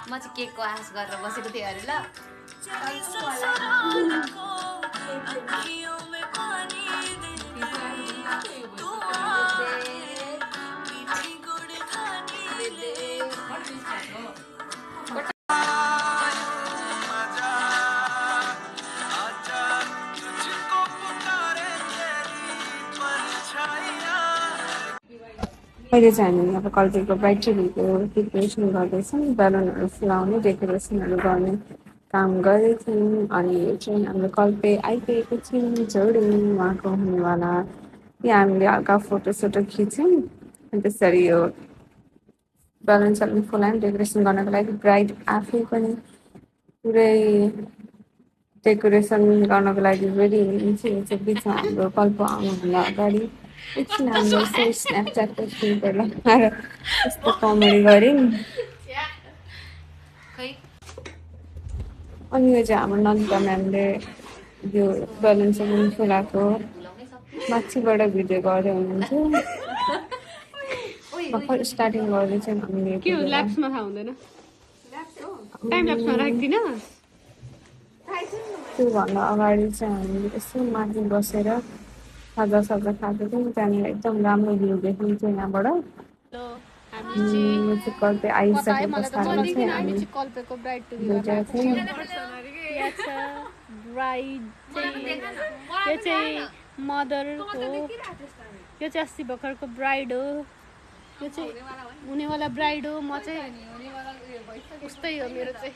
म चाहिँ केकको आश गरेर बसेको थिएँ अरे ल। अहिले चाहिँ हामी अब कल्चरको ब्राइडको प्रिपरेसन गर्दैछौँ, बेलुनहरू फुलाउने डेकोरेसनहरू गर्ने काम गर्दैछौँ। अनि यो चाहिँ हाम्रो कल्पे आइपुगेको छौँ, जोडी उहाँको हुनेवाला। यहाँ हामीले हल्का फोटोसोटो खिच्यौँ अनि त्यसरी यो बेलुन सेलुन फुलायौँ डेकोरेसन गर्नको लागि। ब्राइड आफै पनि पुरै डेकोरेसन गर्नको लागि रेडी हुनुहुन्छ। बिचमा हाम्रो कल्पो आउनुभन्दा अगाडि एकछिन हाम्रो यसो स्न्यापच्याटको फिल्टर लगाएर यस्तो कमेडी गऱ्यौँ। अनि यो चाहिँ हाम्रो नन्दिता म्यामले यो बेलुन सेलुन फुलाएको माथिबाट भिडियो गर्दै हुनुहुन्थ्यो। भर्खर स्टार्टिङ गर्दैछौँ हामीले। के हो ल्याप्समा थाहा हुँदैन, टाइम ल्याप्समा राख्दिन। त्योभन्दा अगाडि चाहिँ हामीले यसो माथि बसेर खाजा साजा खाएको थियौँ। त्यहाँनिर एकदम राम्रो भ्यू देखिन्थ्यो यहाँबाट। यो चाहिँ कल्पे आइसके पछाडि चाहिँ हामी कल्पेको ब्राइड टु गइरहेको थियौँ। ब्राइड यो चाहिँ मदर हो, यो चाहिँ अस्ति भर्खरको ब्राइड हो, यो चाहिँ हुनेवाला ब्राइड हो। म चाहिँ उस्तै हो मेरो चाहिँ।